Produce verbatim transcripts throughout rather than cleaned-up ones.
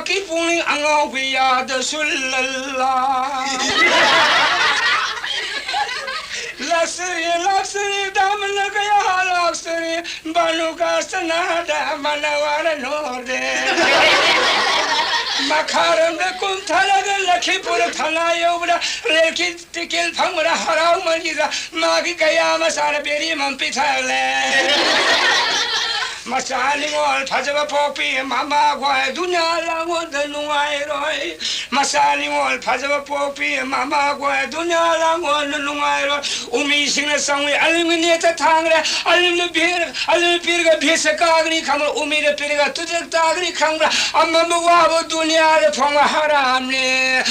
ꯀꯤ ꯄꯨꯛꯅꯤꯡ ꯑꯉꯥꯎꯕꯤ ꯌꯥꯗ ꯁꯨꯜꯂꯜꯂꯥ꯫ ꯂꯥꯛꯆꯔꯤ, ꯂꯥꯛꯆꯔꯤ, ꯗꯥꯃꯅ ꯀꯌꯥ ꯂꯥꯛꯆꯔꯤ, ꯕꯥꯅꯨ ꯀꯥꯁꯅꯥꯗ ꯃꯅꯋꯥꯔ ꯅꯣꯔꯗꯦ꯫ ꯃꯈꯥꯔꯣꯝꯗ ꯀꯨꯝꯊꯔꯒ ꯂꯈꯤꯄꯨꯔ ꯊꯅꯥ ꯌꯧꯕꯗ ꯔꯦꯜꯒꯤ ꯇꯤꯀꯦꯠ ꯐꯪꯕꯗ ꯍꯔꯥꯎꯃꯟꯈꯤꯗ ꯃꯥꯒꯤ ꯀꯌꯥ ꯃꯆꯥꯅ ꯕꯦꯔꯤ ꯑꯃ ꯄꯤꯊꯛꯂꯦ꯫ ꯃꯆꯥ ꯅꯤꯉꯣꯜ ꯐꯖꯕ ꯄꯣꯛꯄꯤ ꯃꯃꯥ ꯈ꯭ꯋꯥꯏ ꯗꯨꯅꯤꯌꯥ ꯂꯥꯡꯒꯣꯜꯗ ꯅꯨꯡꯉꯥꯏꯔꯣꯏ꯫ ꯃꯆꯥ ꯅꯤꯉꯣꯜ ꯐꯖꯕ ꯄꯣꯛꯄꯤ ꯃꯃꯥ ꯈ꯭ꯋꯥꯏ ꯗꯨꯅꯤꯌꯥ ꯂꯥꯡꯒꯣꯜꯗ ꯅꯨꯡꯉꯥꯏꯔꯣꯏ꯫ ꯎꯃꯤꯁꯤꯡꯅ ꯆꯪꯉꯨꯏ ꯑꯂꯤꯝꯒꯤ ꯅꯦꯠꯇ ꯊꯥꯡꯈ꯭ꯔꯦ꯫ ꯑꯂꯤꯝꯅ ꯄꯤꯔ-, ꯑꯂꯤꯝꯅ ꯄꯤꯔꯒ ꯚꯦꯁ ꯀꯥꯒꯅꯤ ꯈꯪꯕ꯭ꯔꯥ? ꯎꯃꯤꯗ ꯄꯤꯔꯒ ꯇꯨꯖꯛ ꯇꯥꯒꯅꯤ ꯈꯪꯕ꯭ꯔꯥ? ꯑꯃꯝꯕ ꯋꯥꯕ ꯗꯨꯅꯤꯌꯥꯗ ꯐꯪꯕ ꯍꯔꯥꯝꯅꯦ꯫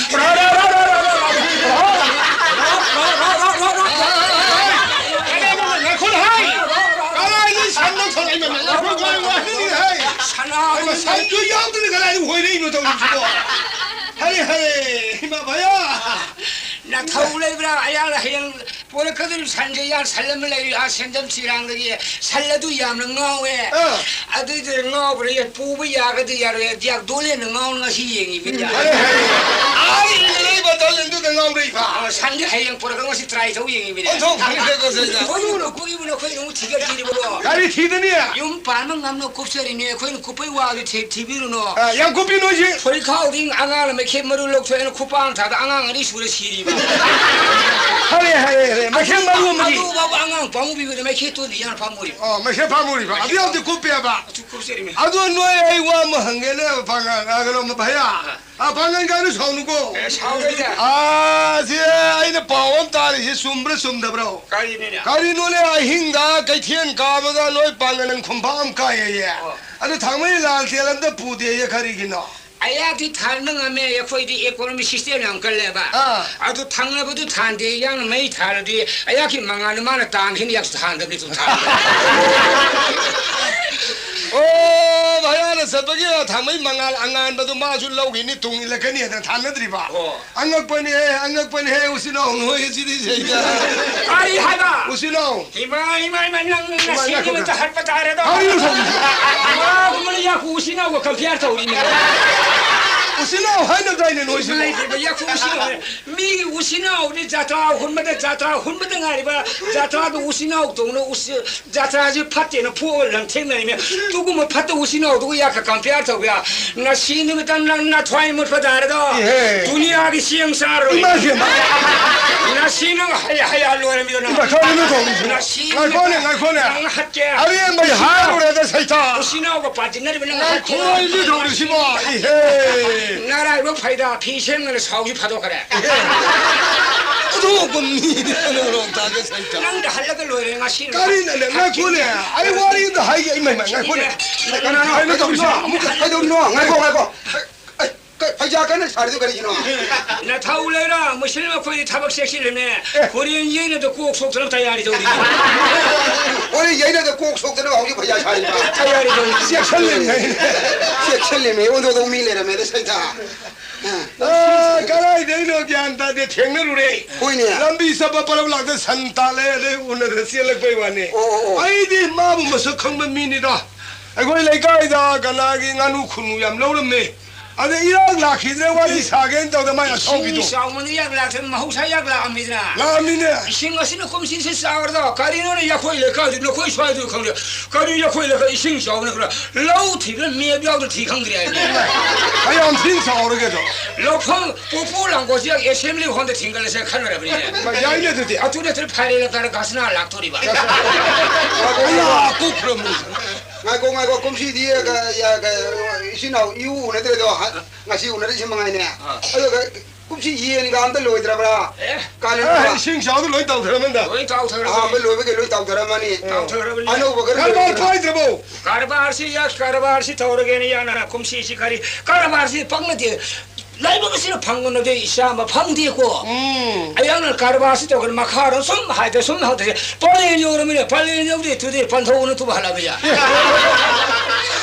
ꯉꯥꯏꯈꯣ ꯍꯥꯏ꯫ ꯀꯗꯥꯏꯗꯒꯤ ꯁꯟꯅꯣ ꯊꯣꯛꯂꯛꯏꯅꯣ? ꯉꯥꯏꯈꯣ ꯍꯥꯏ꯫ ꯁꯅꯥ ꯑꯩ ꯃꯁꯥꯏꯁꯨ ꯌꯥꯎꯗꯅ ꯀꯗꯥꯏꯗ ꯍꯣꯏꯔꯛꯏꯅꯣ ꯇꯧꯔꯤꯁꯤꯕꯣ? ꯍꯔꯦ, ꯍꯔꯦ, ꯏꯃꯥ ꯚꯌꯥ꯫ ꯅꯊꯧ ꯂꯩꯕ꯭ꯔꯥ? ꯑꯌꯥꯅ ꯍꯌꯦꯡ ꯄꯣꯔꯛꯀꯗꯧꯔꯤꯕ ꯁꯟꯁꯦ ꯌꯥ ꯁꯜ ꯑꯃ ꯂꯩꯔꯤ, ꯑꯥ ꯁꯦꯟꯖꯝ ꯁꯤꯔꯥꯡꯗꯒꯤ꯫ ꯁꯜ ꯑꯗꯨ ꯌꯥꯝꯅ ꯉꯥꯎꯋꯦ꯫ ꯑꯥ꯫ ꯑꯗꯨꯏꯗꯨ ꯉꯥꯎꯕ꯭ꯔꯥ? ꯌꯦ, ꯄꯨꯕ ꯌꯥꯒꯗꯤ ꯌꯥꯔꯣꯏ꯫ ꯖꯥꯛ ꯗꯣꯂꯦꯟꯅ ꯉꯥꯎꯅ ꯉꯁꯤ ꯌꯦꯡꯉꯤꯕꯅꯤ꯫ ꯎꯝ, ꯐꯔꯦ, ꯐꯔꯦ꯫ ꯑꯥ, ꯏꯟꯗ ꯂꯩꯕ ꯗꯣꯂꯦꯟꯗꯨꯗ ꯉꯥꯎꯔꯛꯏꯕ꯫ ꯑꯥ, ꯁꯟꯗꯤ ꯍꯌꯦꯡ ꯄꯨꯔꯛꯀ ꯉꯁꯤ ꯇ꯭ꯔꯥꯏ ꯇꯧ ꯌꯦꯡꯉꯤꯕꯅꯤ꯫ ꯑꯣꯟꯊꯣꯛ ꯐꯔꯦ, ꯐꯔꯦ, ꯐꯔꯦ, ꯐꯔꯦ꯫ ꯀꯣꯏꯕꯨꯅ ꯀꯣꯏꯕꯨꯅ ꯑꯩꯈꯣꯏ ꯑꯃꯨꯛ ꯊꯤꯒꯠꯈꯤꯅꯤꯕꯀꯣ꯫ ꯒꯥꯔꯤ ꯊꯤꯗꯅꯤ꯫ ꯌꯨꯝ ꯄꯥꯟꯕ ꯉꯝꯅ ꯀꯨꯞꯆꯔꯤꯅꯦ ꯑꯩꯈꯣꯏꯅ꯫ ꯀꯨꯞꯄꯩ ꯋꯥꯗꯨ ꯊꯦꯛ ꯊꯤꯕꯤꯔꯨꯅꯣ꯫ ꯑ, ꯌꯥꯝ ꯀꯨꯞꯄꯤ ꯅꯣꯏꯁꯤ꯫ ꯐꯨꯔꯤꯠꯈꯥꯎꯗꯤ ꯑꯉꯥꯡꯅ ꯃꯩꯈꯦꯠ ꯃꯔꯨ ꯂꯧꯊꯣꯛꯑꯦꯅ ꯈꯨꯄꯥꯡ ꯊꯥꯗ ꯑꯉꯥꯡ ꯑꯅꯤ ꯁꯨꯔ ꯁꯤꯔꯤꯕ꯫ ꯍꯔꯦ, ꯍꯔꯦ, ꯍꯔꯦ꯫ ꯃꯩꯈꯦꯠ ꯃꯔꯨ ꯑꯃꯗꯤ꯫ ꯑꯗꯨ ꯐꯥꯎꯕ ꯑꯉꯥꯡ ꯄꯥꯝꯃꯨꯕꯤꯕꯗ ꯃꯩꯈꯦꯠꯇꯨꯅ ꯌꯥꯝ ꯄꯥꯝꯃꯨꯔꯤꯕ꯫ ꯑꯣ, ꯃꯩꯈꯦꯠ ꯄꯥꯝꯃꯨꯔꯤꯕ꯫ ꯑꯗꯨ ꯌꯥꯝꯗꯤ ꯀꯨꯞꯄꯦꯕ꯫ ꯑꯗꯨ ꯀꯨꯞꯆꯔꯤꯃꯤ꯫ ꯑꯗꯨ ꯅꯣꯏ ꯑꯩ ꯋꯥ ꯑꯃ ꯍꯪꯒꯦꯅꯦ, ꯄꯥꯉꯜ, ꯑ, ꯀꯩꯅꯣ, ꯚꯩꯌꯥ꯫ ꯑ꯫ ꯑ, ꯄꯥꯉꯜ ꯀꯥꯏꯅ ꯁꯥꯎꯅꯨꯀꯣ꯫ ꯑꯦ, ꯁꯥꯎꯔꯣꯏꯗ꯫ ꯑ, ꯁꯤ ꯑꯩꯅ ꯄꯥꯎ ꯑꯃ ꯇꯥꯔꯤꯁꯤ ꯆꯨꯝꯕ꯭ꯔꯥ ꯆꯨꯝꯗꯕ꯭ꯔꯣ? ꯀꯔꯤꯅꯣꯅꯦ? ꯀꯔꯤꯅꯣꯅꯦ, ꯑꯍꯤꯡꯗ ꯀꯩꯊꯦꯜ ꯀꯥꯕꯗ ꯅꯣꯏ ꯄꯥꯉꯜ ꯈꯨꯝꯐꯥ ꯑꯃ ꯀꯥꯏꯌꯦ꯫ ꯑꯣ꯫ ꯑꯗꯨ ꯊꯥꯡꯃꯩ ꯂꯥꯜ ꯇꯦꯜ ꯑꯝꯇ ꯄꯨꯗꯦꯌꯦ, ꯀꯔꯤꯒꯤꯅꯣ? ꯑꯩꯍꯥꯛꯇꯤ ꯊꯥꯟꯕ ꯉꯝꯃꯦ, ꯑꯩꯈꯣꯏꯗꯤ economic system ꯌꯥꯝ ꯀꯜꯂꯦꯕ꯫ ꯑꯥ꯫ ꯑꯗꯨ ꯊꯪꯅꯕꯗꯨ ꯊꯥꯟꯗꯦ, ꯏꯌꯥꯡꯅ ꯃꯩ ꯊꯥꯜꯂꯗꯤ ꯑꯩꯍꯥꯛꯀꯤ ꯃꯉꯥꯜꯗꯨ ꯃꯥꯅ ꯇꯥꯟꯈꯤꯅꯤ, ꯑꯩꯍꯥꯛꯁꯨ ꯊꯥꯟꯗꯕꯅꯤ, ꯑꯗꯨꯝ ꯊꯥꯟꯕ꯫ ꯑꯣ, ꯚꯌꯥꯅ ꯆꯠꯄꯒꯤ ꯊꯥꯡꯃꯩ ꯃꯉꯥꯜ ꯑꯉꯥꯟꯕꯗꯨ ꯃꯥꯁꯨ ꯂꯧꯈꯤꯅꯤ, ꯇꯨꯡ ꯏꯜꯂꯛꯀꯅꯤ ꯍꯥꯏꯗꯅ ꯊꯥꯅꯗ꯭ꯔꯤꯕ? ꯑꯣ꯫ ꯑꯉꯛꯄꯅꯤꯍꯦ, ꯑꯉꯛꯄꯅꯤꯍꯦ, ꯎꯆꯤꯟ ꯅꯥꯎ ꯅꯣꯏ ꯑꯁꯤꯗꯤ ꯁꯩꯗ꯫ ꯀꯔꯤ ꯍꯥꯏꯕ? ꯎꯆꯤꯟ ꯅꯥꯎ꯫ ꯏꯃꯥ, ꯏꯃꯥ, ꯏꯃꯥ, ꯅꯪ ꯏꯃꯥ, ꯉꯁꯤꯒꯤ ꯉꯥꯏꯈꯣ, ꯅꯨꯃꯤꯠꯇ ꯉꯥꯏꯈꯣ꯫ ꯍꯠꯄ ꯇꯥꯔꯦꯗꯣ꯫ ꯀꯔꯤꯅꯣ ꯇꯧꯔꯤꯁꯦ? ꯋꯥꯒꯨꯝꯕꯅ ꯌꯥꯈꯨ ꯎꯆꯤꯟ ꯅꯥꯎꯒ compare ꯇꯧꯔꯤꯅꯦ꯫ ꯎꯆꯤꯟ ꯅꯥꯎ ꯍꯥꯏꯅꯕꯗꯥꯏꯅꯦ ꯅꯣꯏꯁꯤꯕꯣ? ꯂꯩꯇꯦꯕ, ꯌꯥꯈꯨ ꯎꯆꯤꯟ ꯅꯥꯎ ꯍꯥꯏ-, ꯃꯤꯒꯤ ꯎꯆꯤꯟ ꯅꯥꯎꯗꯤ ꯖꯇ꯭ꯔꯥ ꯍꯨꯟꯕꯗ, ꯖꯇ꯭ꯔꯥ ꯍꯨꯟꯕꯗ ꯉꯥꯏꯔꯤꯕ, ꯖꯇ꯭ꯔꯥꯗ ꯎꯆꯤꯟ ꯅꯥꯎ ꯇꯧꯅ ꯎꯆꯤ-, ꯖꯇ꯭ꯔꯥꯁꯤ ꯐꯠꯇꯦꯅ ꯐꯨꯕ ꯂꯪꯊꯦꯡꯅꯔꯤꯃꯦ꯫ ꯑꯗꯨꯒꯨꯝꯕ ꯐꯠꯇ ꯎꯆꯤꯟ ꯅꯥꯎꯗꯨꯒ ꯌꯥꯒ compare ꯇꯧꯕ ꯌꯥ? ꯉꯁꯤ ꯅꯨꯃꯤꯠꯇ ꯅꯪ ꯅꯊ꯭ꯋꯥꯏ ꯃꯨꯠꯄ ꯇꯥꯔꯦꯗꯣ꯫ ꯏꯍꯦ꯫ ꯗꯨꯅꯤꯌꯥꯒꯤ ꯆꯦꯡ ꯆꯥꯔꯣꯏ꯫ ꯏꯃꯥ ꯏꯕꯦꯝꯃ꯫ ꯉꯁꯤ ꯅꯪ ꯍꯩ ꯍꯩꯌꯥ ꯂꯣꯏꯔꯝꯃꯤꯗꯣ ꯅꯪ꯫ ꯏꯃꯥ, ꯀꯔꯤꯅꯣ ꯇꯧꯔꯤꯁꯤꯕꯣ? ꯉꯁꯤ ꯉꯥꯏꯈꯣꯅꯦ, ꯉꯥꯏꯈꯣꯅꯦ꯫ ꯅꯪ ꯍꯠꯀꯦ꯫ ꯑꯔꯦꯝꯕꯩ ꯍꯥꯏꯔꯨꯔꯦꯗ ꯁꯩꯇꯥ꯫ ꯎꯆꯤꯟ ꯅꯥꯎꯒ ꯄꯥꯟꯖꯤꯟꯅꯔꯤꯕ ꯅꯪ ꯉꯥꯏꯈꯣ, ꯍꯠꯀꯦ꯫ ꯏꯕꯦꯝ ꯇꯧꯔꯤꯁꯤꯕꯣ? ꯏꯍꯦ꯫ ꯅꯔꯥꯏꯕꯛ ꯐꯩꯗ, ꯐꯤ ꯁꯦꯝꯗꯅ ꯁꯥꯎꯁꯤ ꯐꯥꯗꯣꯛꯈ꯭ꯔꯦ꯫ ꯏꯍꯦ꯫ ꯑꯗꯨꯒꯨꯝ ꯃꯤꯗꯤ ꯀꯅꯥꯅꯣ ꯇꯥꯒꯦ ꯁꯩꯇꯥ? ꯅꯪꯗ ꯍꯜꯂꯒ ꯂꯣꯏꯔꯦ ꯉꯁꯤ꯫ ꯀꯔꯤꯅꯣꯅꯦ? ꯉꯥꯏꯈꯣꯅꯦ꯫ ꯑꯩ ꯋꯥꯔꯤ ꯑꯝꯇ ꯍꯥꯏꯒꯦ꯫ ꯏꯃꯥ, ꯏꯃꯥ, ꯉꯥꯏꯈꯣꯅꯦ꯫ ꯀꯅꯥꯅꯣ? ꯀꯩꯅꯣ ꯇꯧꯔꯤꯁꯤꯕꯣ? ꯀꯩꯗꯧꯔꯤꯅꯣ? ꯉꯥꯏꯈꯣ, ꯉꯥꯏꯈꯣ꯫ ꯑꯩ, ꯀꯩ, ꯐꯩꯖꯥ ꯀꯟꯅ ꯁꯥꯔꯤꯗꯣ ꯀꯔꯤꯒꯤꯅꯣ? ꯅꯊꯧ ꯂꯩꯔ, ꯃꯨꯁꯂꯤꯝ ꯑꯩꯈꯣꯏꯗꯤ ꯊꯕꯛ ꯆꯦꯛꯁꯤꯜꯂꯤꯃꯦ꯫ ꯑꯦ꯫ ꯍꯣꯔꯦꯟ ꯌꯩꯅꯗ ꯀꯣꯛ ꯁꯣꯛꯇꯅꯕ ꯇꯌꯥꯔꯤ ꯇꯧꯔꯤ꯫ ꯍꯣꯔꯦꯟ ꯌꯩꯅꯗ ꯀꯣꯛ ꯁꯣꯛꯇꯅꯕ ꯍꯧꯖꯤꯛ ꯐꯩꯖꯥ ꯁꯥꯔꯤꯕ꯫ ꯇꯌꯥꯔꯤ ꯇꯧꯔꯤ꯫ ꯆꯦꯛꯁꯤꯜꯂꯤꯃꯦ꯫ ꯆꯦꯛꯁꯤꯜꯂꯤꯃꯦ꯫ ꯑꯣꯟꯊꯣꯛꯇꯧ ꯃꯤ ꯂꯩꯔꯝꯃꯦꯗ ꯁꯩꯇꯥ꯫ ꯑ꯫ ꯑ, ꯀꯗꯥꯏꯗꯩꯅꯣ ꯒ꯭ꯌꯥꯟ ꯇꯥꯗꯦ, ꯊꯦꯡꯅꯔꯨꯔꯦ꯫ ꯍꯣꯏꯅꯦ꯫ ꯂꯝꯕꯤ ꯆꯠꯄ ꯄꯔꯞ ꯂꯥꯛꯇ ꯁꯟ ꯇꯥꯜꯂꯦ, ꯑꯗꯩ ꯎꯅꯗ ꯆꯦꯜꯂꯛꯄꯩ ꯋꯥꯅꯤ꯫ ꯑꯣ, ꯑꯣ, ꯑꯣ꯫ ꯑꯩꯗꯤ ꯃꯥꯕꯨ ꯃꯁꯛ ꯈꯪꯕ ꯃꯤꯅꯤꯗ꯫ ꯑꯩꯈꯣꯏ ꯂꯩꯀꯥꯏꯗ ꯀꯅꯥꯒꯤ ꯉꯥꯅꯨ ꯈꯨꯅꯨ ꯌꯥꯝ ꯂꯧꯔꯝꯃꯦ꯫ ꯑꯗ ꯏꯔꯥꯡ ꯂꯥꯛꯈꯤꯗ꯭ꯔꯦ, ꯋꯥꯔꯤ ꯁꯥꯒꯦꯅ ꯇꯧꯗ ꯃꯥꯏ ꯑꯁꯥꯎꯕꯤꯗꯣ꯫ ꯏꯁꯤꯡ ꯆꯥꯎꯃꯟꯗ ꯏꯔꯥꯡ ꯂꯥꯛꯇ꯭ꯔꯦ, ꯃꯍꯧꯁꯥ ꯏꯔꯥꯡ ꯂꯥꯛꯑꯝꯃꯤꯗꯅ꯫ ꯂꯥꯛꯑꯝꯃꯤꯅꯦ꯫ ꯏꯁꯤꯡ ꯑꯁꯤꯅ ꯀꯨꯝꯁꯤꯁꯦ ꯆꯥꯎꯔꯗꯣ, ꯀꯔꯤꯅꯣꯅꯦ ꯌꯥꯈꯣꯏ ꯂꯩꯀꯥꯏꯗꯤ ꯅꯈꯣꯏ ꯁ꯭ꯋꯥꯏꯗꯨ ꯈꯪꯗꯦ꯫ ꯀꯔꯤ ꯌꯥꯈꯣꯏ ꯂꯩꯀꯥꯏ ꯏꯁꯤꯡ ꯆꯥꯎꯅ ꯈꯔ ꯂꯧ ꯊꯤꯕꯗ ꯃꯦꯞ ꯌꯥꯎꯗ ꯊꯤ ꯈꯪꯗ꯭ꯔꯦ ꯍꯥꯏꯅꯦ꯫ ꯀꯌꯥꯝ ꯊꯤꯅ ꯆꯥꯎꯔꯒꯦꯗꯣ? ꯂꯧꯐꯝ ꯄꯨꯄꯨ ꯂꯥꯡꯒꯣꯜꯁꯤ assembly hall ꯗ ꯊꯤꯡꯒꯠꯂꯁꯦ ꯈꯟꯅꯔꯕꯅꯤꯅꯦ꯫ ꯌꯥꯏꯅꯦ ꯑꯗꯨꯗꯤ꯫ ꯑꯗꯨ ꯅꯠꯇ꯭ꯔꯗꯤ ꯐꯥꯏꯔꯦꯜ ꯂꯝꯇꯥꯗ ꯒꯥꯁꯅꯥ ꯂꯥꯛꯇꯣꯔꯤꯕ꯫ ꯑꯌꯥ, ꯀꯨꯞꯈ꯭ꯔꯕꯅꯤ꯫ ꯉꯥꯏꯈꯣ, ꯉꯥꯏꯈꯣ, ꯀꯨꯝꯁꯤꯗꯤ, ꯑ, ꯀ-, ꯏꯆꯤꯟ ꯏꯅꯥꯎ ꯏꯎ ꯎꯅꯗ꯭ꯔꯦꯗꯣ, ꯍ-, ꯉꯁꯤ ꯎꯅꯔꯤꯁꯤ ꯃꯉꯥꯏꯅꯦ꯫ ꯑꯥ꯫ ꯑꯗꯨꯒ ꯀꯨꯝꯁꯤ ꯌꯦꯟꯒ ꯑꯝꯇ ꯂꯣꯏꯗ꯭ꯔꯕ꯭ꯔꯥ? ꯑꯦ꯫ ꯀꯥꯂꯦꯟ ꯑꯦ, ꯊꯥ꯫ ꯏꯁꯤꯡ ꯆꯥꯎꯗ ꯂꯣꯏ ꯇꯥꯎꯊꯔꯝꯃꯅꯤꯗ꯫ ꯂꯣꯏ ꯇꯥꯎꯊꯔꯕꯅꯤ꯫ ꯑꯍꯥꯟꯕ ꯂꯣꯏꯕꯒꯤ ꯂꯣꯏ ꯇꯥꯎꯊꯔꯝꯃꯅꯤ꯫ ꯇꯥꯎꯊꯔꯕꯅꯤ꯫ ꯑꯅꯧꯕꯒ ꯀꯔꯕꯥꯔ ꯂꯣꯏꯗ꯭ꯔꯕ꯭ꯔꯥ? ꯄꯥꯏꯗ꯭ꯔꯕꯣ? ꯀꯔꯕꯥꯔꯁꯤ, ꯌꯥ, ꯀꯔꯕꯥꯔꯁꯤ ꯇꯧꯔꯒꯦꯅ ꯌꯥꯅ ꯀꯨꯝꯁꯤꯁꯤ ꯀꯔꯤ ꯀꯔꯕꯥꯔꯁꯤ ꯄꯪꯅꯗꯦ꯫ ꯂꯥꯏꯕꯛ ꯑꯁꯤꯅ ꯐꯪꯕꯅꯗꯤ ꯏꯆꯥ ꯑꯃ ꯐꯪꯗꯦꯀꯣ꯫ ꯎꯝ꯫ ꯑꯩꯍꯥꯛꯅ ꯀꯔꯕꯥꯔꯁꯤ ꯇꯧꯔꯒ ꯃꯈꯥꯗ ꯁꯨꯝ ꯍꯥꯏꯗ ꯁꯨꯝ ꯍꯧꯗ꯭ꯔꯦ꯫ ꯄꯂꯦꯟ ꯌꯧꯔꯃꯤꯅ ꯄꯂꯦꯟ ꯌꯧꯗꯦ ꯇꯨꯗꯦ ꯄꯟꯊꯧꯅ ꯇꯨꯕ ꯍꯜꯂꯕ ꯌꯥ꯫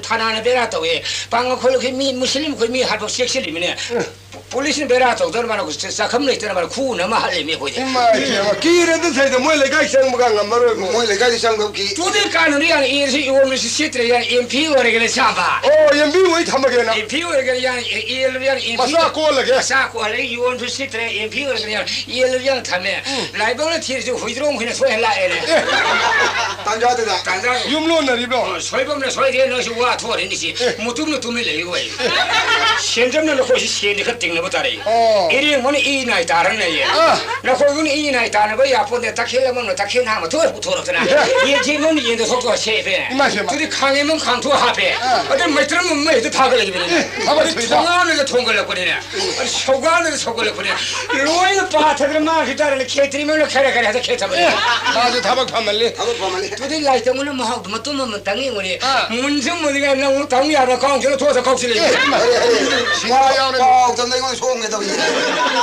ꯊꯥꯅ ꯊꯥꯅꯅ ꯕꯦꯔꯥ ꯇꯧꯋꯦ꯫ ꯄꯥꯡꯒꯜ ꯈꯣꯜꯂꯛꯈꯤ ꯃꯤ ꯃꯨꯁꯂꯤꯝ ꯑꯩꯈꯣꯏ ꯃꯤ ꯍꯥꯠꯄ ꯆꯦꯛꯁꯤꯜꯂꯤꯃꯤꯅꯦ꯫ ꯎꯝ꯫ ꯄꯨꯂꯤꯁꯅ ꯕꯦꯔꯥ ꯇꯧꯗꯅ ꯃꯥꯅ ꯆ-, ꯆꯥꯛꯈꯨꯝ ꯂꯩꯇꯅ ꯃꯥꯅ ꯈꯨꯅ ꯑꯃ ꯍꯥꯠꯂꯤꯃꯤ ꯑꯩꯈꯣꯏꯗꯤ꯫ ꯏꯃꯥ ꯏꯕꯦꯝꯃ, ꯀꯤꯔꯦꯗ ꯁꯩꯗ ꯃꯣꯏ ꯂꯩꯀꯥꯏ ꯆꯪꯕꯒ ꯉꯝꯃꯔꯣꯏꯕꯨ꯫ ꯃꯣꯏ ꯂꯩꯀꯥꯏꯗꯤ ꯆꯪꯗꯧ ꯀꯤ꯫ ꯇꯨꯗꯤ ꯀꯥꯟꯅꯅꯤ ꯌꯥꯅꯤ, ꯏꯔꯁꯤ ꯏꯔꯣꯝꯁꯤ ꯁꯤꯠꯇ꯭ꯔꯦ ꯌꯥꯅꯤ, ꯑꯦꯝ ꯄꯤ ꯑꯣꯏꯔꯒꯦꯅꯦ ꯆꯥꯕ꯫ ꯑꯣ, ꯑꯦꯝ ꯄꯤ ꯑꯣꯏ ꯊꯝꯃꯒꯦꯅ꯫ ꯑꯦꯝ ꯄꯤ ꯑꯣꯏꯔꯒꯦꯅꯦ ꯌꯥꯅꯤ, ꯑꯦ, ꯑꯦꯜ ꯌꯥꯅꯤ, ꯑꯦꯝ ꯄꯤ ꯃꯆꯥ ꯀꯣꯜꯂꯒꯦ꯫ ꯃꯆꯥ ꯀꯣꯜꯂꯒ ꯌꯣꯟꯁꯨ ꯁꯤꯠꯇ꯭ꯔꯦ, ꯑꯦꯝ ꯄꯤ ꯑꯣꯏꯔꯒꯦꯅꯦ ꯌꯥꯅꯤ, ꯑꯦꯜ ꯌꯥꯅꯤ ꯊꯝꯃꯦ꯫ ꯎꯝ꯫ ꯂꯥꯏꯕꯛꯅ ꯊꯤꯔꯁꯨ ꯍꯨꯏꯗ꯭ꯔꯣꯝ ꯍꯨꯏꯅ ꯁꯣꯏꯍꯜ ꯂꯥꯛꯑꯦꯅꯦ꯫ ꯑꯦ꯫ ꯇꯥꯟꯖꯥꯗꯨꯗ꯫ ꯇꯥꯟꯖꯥ꯫ ꯌꯨꯝ ꯂꯣꯟꯅꯔꯤꯕ꯭ꯔꯣ? ꯑꯣ, ꯁꯣꯏꯕꯝꯅ ꯁꯣꯏꯔꯦ, ꯅꯣꯏꯁꯨ ꯋꯥ ꯊꯣꯛꯑꯔꯦ ꯅꯤꯁꯤ꯫ ꯑꯦ꯫ ꯃꯇꯨꯝꯅ ꯇꯨꯝꯃꯤ ꯂꯩꯌꯨ ꯑꯩ꯫ ꯁꯦꯟꯖꯝꯅ ꯅꯈꯣꯏꯁꯤ ꯁꯦꯟꯗꯤ ꯈꯔ ꯇꯤꯡꯅꯕ ꯇꯥꯔꯦ꯫ ꯑꯣ꯫ ꯏꯔꯦꯡꯕꯅ ꯏ ꯅꯥꯏ ꯇꯥꯔꯅ ꯂꯩꯌꯦ꯫ ꯑꯥ꯫ ꯅꯈꯣꯏꯕꯨꯅ ꯏ ꯅꯥꯏ ꯇꯥꯅꯕ ꯌꯥꯄꯣꯟꯗꯦ, ꯇꯈꯦꯜ ꯑꯃꯅ ꯇꯈꯦꯜ ꯅꯍꯥ ꯃꯊꯣꯏ ꯄꯨꯊꯣꯔꯛꯇꯅ꯫ ꯑꯦ꯫ ꯌꯦꯟꯊꯤ ꯑꯃꯅ ꯌꯦꯟꯗ ꯊꯣꯛꯇꯣꯛꯑ ꯁꯦꯞꯄꯦ꯫ ꯏꯃꯥ ꯏꯕꯦꯝꯃ꯫ ꯑꯗꯨꯗꯤ ꯈꯥꯡꯉꯦ ꯑꯃ ꯈꯥꯡꯊꯣꯛꯑ ꯍꯥꯞꯄꯦ꯫ ꯑꯥ꯫ ꯑꯗꯨ ꯃꯩꯇ꯭ꯔꯝ ꯑꯃ ꯍꯦꯛꯇ ꯊꯥꯒꯠꯂꯛꯏꯕꯅꯤꯅꯦ꯫ ꯑꯦ, ꯊꯕꯛ ꯑꯗꯨ ꯊꯨꯏꯗ꯫ ꯊꯣꯡꯒꯥꯟꯗ ꯊꯣꯡꯒꯠꯂꯛꯄꯅꯤꯅꯦ꯫ ꯑꯗꯨ ꯁꯧꯒꯥꯟꯗ ꯁꯧꯒꯠꯂꯛꯄꯅꯦ꯫ ꯂꯣꯏꯅ ꯄꯥꯊꯗꯅ ꯃꯥꯡꯈꯤ ꯇꯥꯔꯦꯅꯦ꯫ ꯈꯦꯇ꯭ꯔꯤ ꯃꯌꯨꯝꯗ ꯈꯔ ꯈꯔ ꯍꯦꯛꯇ ꯈꯦꯠꯊꯕꯅꯦ꯫ ꯑꯦ, ꯃꯥꯁꯨ ꯊꯕꯛ ꯐꯃꯜꯂꯤ꯫ ꯊꯕꯛ ꯐꯃꯜꯂꯤ꯫ ꯑꯗꯨꯗꯤ ꯂꯥꯏꯇꯪꯉꯅ ꯃꯍꯥꯎꯗꯣ ꯃꯇꯨꯝ ꯑꯃꯇꯪ ꯌꯦꯡꯉꯨꯅꯦ꯫ ꯑꯥ꯫ ꯃꯨꯟꯁꯨ ꯃꯨꯟꯅꯤꯡꯉꯥꯏ ꯅꯪ ꯇꯧ ꯌꯥꯕ꯭ꯔꯥ? ꯀꯥꯎꯟꯁꯤꯜ ꯊꯣꯛꯑꯁꯨ ꯀꯥꯎꯁꯤꯜꯂꯛꯏ꯫ ꯑꯦ, ꯏꯃꯥ꯫ ꯁꯤꯡꯕ ꯌꯥꯎꯔꯦ꯫ ꯀꯥꯎꯗꯅ ꯑꯩꯉꯣꯟꯗ ꯁꯣꯛꯑꯝꯒꯦ ꯇꯧꯔꯤꯅꯦ꯫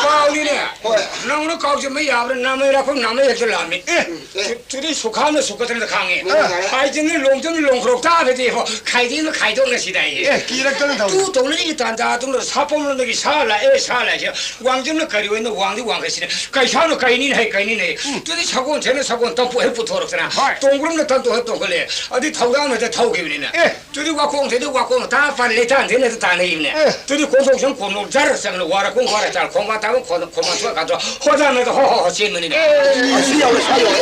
ꯀꯥꯎꯅꯤꯅꯦ꯫ ꯍꯣꯏ꯫ ꯅꯪꯅ ꯀꯥꯎꯁꯤꯟꯕ ꯌꯥꯕ꯭ꯔꯥ? ꯅꯥꯃꯩ ꯔꯥꯈꯣꯡ ꯅꯥꯃꯩ ꯍꯦꯛꯇ ꯂꯥꯝꯃꯤ꯫ ꯑꯦ꯫ ꯎꯝ꯫ ꯑꯦ꯫ ꯇꯨ-, ꯇꯨꯗꯤ ꯁꯨꯈꯥꯝꯅ ꯁꯨꯀꯠꯇꯅ ꯈꯥꯡꯉꯤ꯫ ꯑꯥ꯫ ꯍꯥꯏꯗꯅ ꯂꯣꯡꯗꯅ ꯂꯣꯡꯈ꯭ꯔꯣꯛ ꯇꯥꯕꯗꯤ ꯏꯕꯣ, ꯈꯥꯏꯗꯦꯅ ꯈꯥꯏꯗꯣꯛꯅꯁꯤꯗ ꯑꯩ꯫ ꯑꯦ, ꯀꯤꯔꯛꯇꯅ ꯇꯧꯔꯤ꯫ ꯇꯨ ꯇꯧꯅꯔꯤꯒꯤ ꯇꯥꯟꯖꯥ ꯑꯗꯨꯝꯅ ꯁꯥꯄꯣꯝꯂꯣꯝꯗꯒꯤ ꯁꯥ ꯂꯥꯛꯑꯦ, ꯁꯥ ꯂꯥꯛꯑꯦ꯫ ꯋꯥꯡꯖꯝꯅ ꯀꯔꯤ ꯑꯣꯏꯅ ꯋꯥꯡꯗꯤ ꯋꯥꯡꯈꯩꯁꯤꯅ꯫ ꯀꯩꯁꯥꯅ ꯀꯩꯅꯤꯅ ꯍꯩ ꯀꯩꯅꯤꯅ ꯍꯩ꯫ ꯎꯝ꯫ ꯇꯨꯗꯤ ꯁꯒꯣꯜ ꯁꯦꯅ ꯁꯒꯣꯜ ꯇꯝꯄꯨ ꯍꯦꯛ ꯄꯨꯊꯣꯔꯛꯇꯅ꯫ ꯍꯣꯏ꯫ ꯇꯣꯡꯕ꯭ꯔꯝꯅ ꯇꯟꯇꯨ ꯍꯦꯛ ꯇꯣꯡꯈꯠꯂꯦ꯫ ꯑꯗꯨꯗꯤ ꯊꯧꯗꯥꯡꯅ ꯍꯦꯛꯇ ꯊꯧꯈꯤꯕꯅꯤꯅ꯫ ꯑꯦ꯫ ꯇꯨꯗꯤ ꯋꯥꯈꯣꯡ ꯊꯦꯡꯗ ꯋꯥꯈꯣꯡ ꯇꯥ ꯄꯥꯟ ꯂꯩꯇꯥꯟ ꯊꯦꯡꯅ ꯇꯥꯟꯅꯩꯕꯅꯦ꯫ ꯑꯦ꯫ ꯇꯨꯗꯤ ꯀꯣꯟꯊꯣꯛ ꯁꯪ ꯀꯣꯟꯊꯣꯛ ꯖꯔ ꯆꯪꯅ ꯋꯥꯔ ꯀꯣꯡ ꯋꯥꯔ ꯆꯥꯔ ꯈꯣꯡꯕꯥꯟ ꯇꯥꯕ ꯈꯣꯡ-, ꯈꯣꯡꯕꯥꯟ ꯊꯣꯛꯑ ꯀꯥꯟꯗ ꯍꯣꯗꯥ ꯃꯦꯗ ꯍꯣ ꯍꯣ ꯍꯣ ꯆꯦꯟꯕꯅꯤꯅꯦ꯫ ꯑꯦ꯫ ꯑꯁꯤ ꯌꯥꯎꯔꯦ, ꯁ꯭ꯋꯥꯏ ꯌꯥꯎꯔꯦ꯫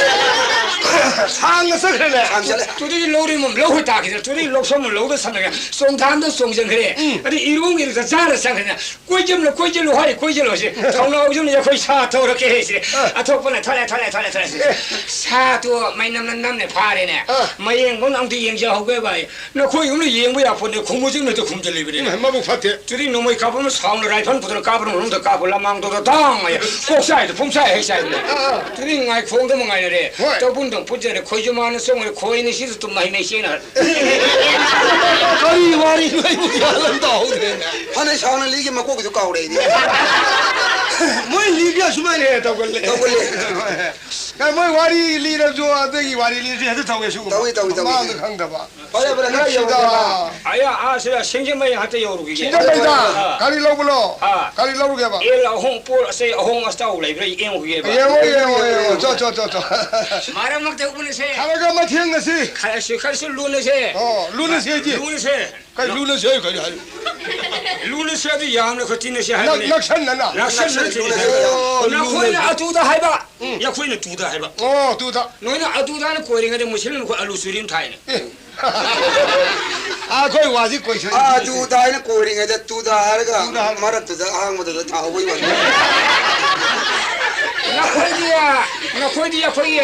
ꯁꯥꯡꯅ ꯆꯠꯈ꯭ꯔꯦꯅꯦ꯫ ꯁꯥꯡ ꯆꯠꯂꯦ꯫ ꯇꯨꯗꯤ ꯂꯧꯔꯤ ꯃꯝ ꯂꯧ ꯍꯣꯏ ꯇꯥꯈꯤꯗꯅ, ꯇꯨꯗꯤ ꯂꯧꯁꯣꯝ ꯂꯧꯗ ꯁꯝꯅꯒ ꯆꯣꯡꯊꯥꯝꯗ ꯆꯣꯡꯁꯤꯟꯈ꯭ꯔꯦ꯫ ꯎꯝ꯫ ꯑꯗꯩ ꯏꯔꯨꯡ ꯏꯔꯨꯗ ꯆꯥꯅ ꯆꯪꯈ꯭ꯔꯦꯅ, "ꯀꯣꯏꯖꯝꯂ, ꯀꯣꯏꯖꯜꯂꯨ ꯍꯥꯏ, ꯀꯣꯏꯖꯜꯂꯨ ꯍꯥꯏꯁꯦ꯫ ꯑ꯫ ꯊꯧꯅꯥꯎꯖꯝꯅ ꯑꯩꯈꯣꯏ ꯁꯥ ꯊꯧꯔꯛꯀꯦ ꯍꯥꯏꯁꯦ꯫ ꯑ꯫ ꯑꯊꯣꯛꯄꯅ ꯊꯣꯛꯂꯛꯑꯦ, ꯊꯣꯛꯂꯛꯑꯦ, ꯊꯣꯛꯂꯛꯑꯦ ꯍꯥꯏꯁꯦ꯫ ꯑꯦ꯫ ꯁꯥꯗꯣ ꯃꯩ ꯅꯝꯅ ꯅꯝꯅ ꯐꯥꯔꯦꯅꯦ꯫ ꯑ꯫ ꯃꯌꯦꯡꯕꯧꯅ ꯑꯝꯇ ꯌꯦꯡꯖꯍꯧꯒꯦꯕ ꯍꯥꯏ꯫ ꯅꯈꯣꯏ ꯌꯨꯝꯗ ꯌꯦꯡꯕ ꯌꯥꯄꯣꯠꯅꯦ, ꯈꯨꯝꯃꯨꯖꯤꯡ ꯍꯦꯛꯇ ꯈꯨꯝꯖꯤꯜꯂꯤꯕꯅꯤꯅꯦ꯫ ꯏꯃꯥ, ꯃꯕꯨꯛ ꯐꯠꯇꯦ꯫ ꯇꯨꯔꯤ ꯅꯣꯡꯃꯩ ꯀꯥꯞꯄ ꯑꯃ ꯁꯥꯎꯅ ꯔꯥꯏꯐꯜ ꯄꯨꯗꯅ ꯀꯥꯞꯄꯅ ꯃꯅꯨꯡꯗ ꯀꯥꯞꯄ ꯂꯃꯥꯡꯗꯣꯗ ꯗꯥꯡ ꯍꯥꯏ꯫ ꯀꯣꯛ ꯆꯥꯏꯗ ꯐꯨꯝ ꯆꯥꯏ ꯍꯩ ꯆꯥꯏꯗꯅ꯫ ꯑꯥ, ꯑꯥ꯫ ꯇꯨꯔꯤ ꯉꯥꯏꯈꯣꯡꯗ ꯑꯃ ꯉꯥꯏꯅꯔꯦ꯫ ꯍꯣꯏ꯫ ꯇꯧꯕꯨꯟꯗꯪ ꯄꯨꯠꯖꯔꯦ, ꯈꯣꯏꯖꯨ ꯃꯥꯅ ꯆꯣꯡꯉꯔꯦ, ꯈꯣꯏꯅꯤ ꯁꯤꯁꯨ ꯇꯨꯝ ꯃꯍꯩ ꯃꯩ ꯆꯦꯅ꯫ ꯀꯔꯤ ꯋꯥꯔꯤꯅꯣ ꯑꯩꯕꯨ ꯒ꯭ꯌꯥꯟ ꯑꯃ ꯇꯥꯍꯧꯗ꯭ꯔꯦꯅꯦ꯫ ꯐꯅ ꯁꯥꯎꯅ ꯂꯤꯒꯤ ꯃꯀꯣꯛꯀꯤꯗꯨ ꯀꯥꯎꯔꯦ ꯑꯩꯗꯤ꯫ ꯃꯣꯏ ꯂꯤꯒꯤ ꯑꯁꯨꯃꯥꯏꯅ ꯍꯦꯛ ꯇꯧꯒꯜꯂꯦ꯫ ꯇꯧꯒꯜꯂꯦ꯫ ꯀꯩ ꯃꯣꯏ ꯋꯥꯔꯤ ꯂꯤꯔꯁꯨ ꯑꯗꯨꯒꯤ ꯋꯥꯔꯤ ꯂꯤꯔꯁꯨ ꯍꯦꯛꯇ ꯇꯧꯋꯦ ꯁꯤꯒꯨꯝꯕ꯫ ꯇꯧꯏ, ꯇꯧꯏ, ꯇꯧꯏ꯫ ꯃꯃꯥꯡꯗ ꯈꯪꯗꯕ꯫ ꯐꯔꯦ, ꯐꯔꯦ, ꯈꯔ ꯅꯨꯡꯁꯤꯗ꯫ ꯌꯧꯔꯕ꯫ ꯑꯌꯥ, ꯑꯥ, ꯁꯤꯗ ꯁꯤꯡꯖꯃꯩ ꯍꯟꯇ ꯌꯧꯔꯨꯈꯤꯒꯦ꯫ ꯁꯤꯡꯖꯃꯩꯗ? ꯑꯥ꯫ ꯀꯔꯤ ꯂꯧꯕꯅꯣ? ꯑꯥ꯫ ꯀꯔꯤ ꯂꯧꯔꯨꯒꯦꯕ? ꯑꯦꯜ ꯑꯍꯣꯡ ꯄꯣꯠ ꯑꯁꯦ ꯑꯍꯣꯡ ꯑꯆꯥꯎ ꯂꯩꯕ꯭ꯔꯥ ꯌꯦꯡꯉꯨꯈꯤꯒꯦꯕ꯫ ꯌꯦꯡꯉꯣ, ꯌꯦꯡꯉꯣ, ꯌꯦꯡꯉꯣ꯫ ꯆꯣ, ꯆꯣ, ꯆꯣ, ꯆꯣ꯫ ꯃꯔꯛ ꯃꯔꯛꯇ ꯎꯅꯁꯦ꯫ ꯈꯔꯒ ꯑꯃ ꯊꯦꯡꯅꯁꯤ꯫ ꯈꯔꯁꯨ, ꯈꯔꯁꯨ ꯂꯨꯅꯁꯦ꯫ ꯑꯣ, ꯂꯨꯅꯁꯦ ꯍꯥꯏꯗꯤ? ꯂꯨꯅꯁꯦ꯫ ꯀꯩ ꯂꯨꯅꯁꯦ ꯍꯥꯏ ꯀꯔꯤ ꯍꯥꯏ? ꯂꯨꯅꯁꯦ ꯑꯗꯨ ꯌꯥꯝꯅ ꯈꯣꯠꯇꯤꯅꯁꯦ ꯅꯛ-, ꯍꯥꯏꯕꯅꯤ꯫ ꯅꯛꯁꯟꯅꯅ? ꯅꯛꯁꯟꯅꯅ ꯂꯨꯅꯁꯦ꯫ ꯑꯣ, ꯅꯈꯣꯏꯅ ꯂꯨꯅꯁꯦ꯫ ꯑꯇꯨꯗ ꯍꯥꯏꯕ, ꯎꯝ꯫ ꯑꯩꯈꯣꯏꯅ ꯇꯨꯗ ꯍꯥꯏꯕ꯫ ꯑꯣ, ꯇꯨꯗ꯫ ꯅꯣꯏꯅ ꯑꯗꯨꯗ ꯍꯥꯏꯅ ꯀꯣꯏꯔꯤꯉꯩꯗ ꯃꯨꯁꯂꯤꯝ ꯑꯩꯈꯣꯏ ꯑꯂꯨ ꯆꯨꯔꯤ ꯑꯃ ꯊꯥꯏꯅꯦ꯫ ꯑꯦ꯫ ꯑꯥ, ꯑꯩꯈꯣꯏ ꯋꯥꯁꯤ ꯀꯣꯏꯁꯟ ꯑꯥ, ꯄꯤꯔꯤꯁꯦ꯫ ꯑꯗꯨꯗ ꯍꯥꯏꯅ ꯀꯣꯏꯔꯤꯉꯩꯗ ꯇꯨꯗ ꯍꯥꯏꯔꯒ ꯇꯨꯗ ꯍꯥꯏ-, ꯃꯔꯛꯇꯨꯗ ꯑꯍꯥꯡꯕꯗꯨꯗ ꯊꯥꯍꯧꯕꯩ ꯋꯥꯅꯤ꯫ ꯅꯈꯣꯏꯗꯤ, ꯅꯈꯣꯏꯗꯤ ꯑꯩꯈꯣꯏꯒꯤ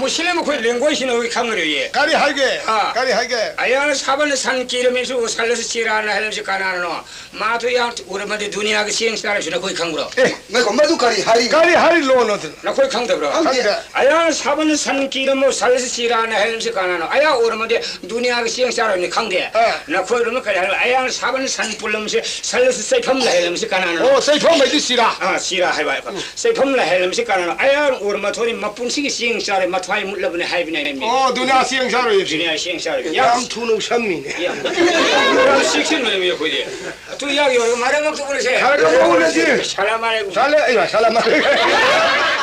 ꯃꯨꯁꯂꯤꯝ ꯑꯩꯈꯣꯏ ꯂꯦꯡꯒꯣꯏꯁꯤꯅ ꯑꯩꯈꯣꯏ ꯈꯪꯉꯔꯣꯏꯌꯦ꯫ ꯀꯔꯤ ꯍꯥꯏꯒꯦ? ꯑꯥ꯫ ꯀꯔꯤ ꯍꯥꯏꯒꯦ? ꯑꯌꯥꯅ ꯁꯥꯕꯅ ꯁꯟ ꯀꯤꯔꯝꯃꯤꯁꯨ ꯁꯜꯂꯁꯨ ꯆꯤꯔꯥꯅ ꯍꯥꯏꯔꯝꯃꯤꯁꯤ ꯀꯅꯥꯅꯅꯣ? ꯃꯥꯗꯣ ꯌꯥꯝ ꯎꯔꯝꯃꯗꯤ ꯗꯨꯅꯤꯌꯥꯒꯤ ꯆꯦꯡ ꯆꯥꯔꯁꯨ ꯅꯈꯣꯏ ꯈꯪꯕ꯭ꯔꯣ? ꯑꯦ, ꯉꯥꯏꯈꯣ, ꯃꯗꯨ ꯀꯔꯤ ꯍꯥꯏꯔꯤꯅꯣ? ꯀꯔꯤ ꯍꯥꯏꯔꯤꯅꯣ ꯑꯗꯨꯅ? ꯅꯈꯣꯏ ꯈꯪꯗꯕ꯭ꯔꯣ? ꯈꯪꯗꯦ꯫ ꯑꯌꯥ ꯁꯥꯕꯅ ꯁꯟ ꯀꯤꯔꯝꯃꯣ, ꯁꯜꯂꯁꯤ ꯆꯤꯔꯥꯅ ꯍꯥꯏꯔꯝꯁꯤ ꯀꯅꯥꯅꯣ? ꯑꯌꯥ ꯎꯔꯝꯃꯗꯤ ꯗꯨꯅꯤꯌꯥꯒꯤ ꯆꯦꯡ ꯆꯥꯔꯣꯏꯅꯤ ꯈꯪꯗꯦ꯫ ꯑꯥ꯫ ꯅꯈꯣꯏ ꯎꯔꯝꯃ ꯀꯔꯤ ꯍꯥꯏꯔꯣ? ꯑꯌꯥ ꯁꯥꯕꯅ ꯁꯟ ꯄꯨꯜꯂꯝꯁꯤ, ꯁꯜꯂꯁꯤ ꯆꯩꯐꯝ ꯂꯩꯍꯜꯂꯝꯁꯤ ꯀꯅꯥꯅꯣ? ꯑꯣ, ꯆꯩꯐꯝ ꯍꯥꯏꯗꯤ ꯆꯤꯔꯥ꯫ ꯑꯥ, ꯆꯤꯔꯥ ꯍꯥꯏꯕ꯫ ꯎꯝ꯫ ꯆꯩꯐꯝ ꯂꯩꯍꯜꯂꯝꯁꯤ ꯀꯅꯥꯅꯣ? ꯑꯌꯥ ꯎꯔꯝꯃ ꯊꯣꯏꯅꯤ ꯃꯄꯨꯟꯁꯤꯒꯤ ꯆꯦꯡ ꯆꯥꯔꯦ, ꯃꯊ꯭ꯋꯥꯏ ꯃꯨꯠꯂꯕꯅꯤ ꯍꯥꯏꯕꯅꯦ꯫ ꯑꯣ, ꯗꯨꯅꯤꯌꯥ ꯆꯦꯡ ꯆꯥꯔꯣꯏ꯫ ꯗꯨꯅꯤꯌꯥ ꯆꯦꯡ ꯆꯥꯔꯣꯏ꯫ ꯌꯥꯝ ꯌꯥꯝ ꯊꯨꯅ ꯎꯁꯝꯃꯤꯅꯦ꯫ ꯌꯥꯝ, ꯌꯥꯝ ꯆꯦꯛꯁꯤꯟꯕꯅꯦ ꯑꯩꯈꯣꯏꯗꯤ꯫ ꯑꯗꯨ ꯌꯥꯎ ꯌꯧꯔꯒ ꯃꯔꯛ ꯃꯔꯛꯇ ꯎꯅꯁꯦ꯫ ꯈꯔ ꯈꯔ ꯎꯅꯁꯤ꯫ ꯁꯂꯥꯝ ꯑꯂꯩꯀꯨꯝ꯫ ꯁꯂꯥ-, ꯑꯩ ꯁꯂꯥꯝ ꯑꯂꯩꯀꯨꯝ꯫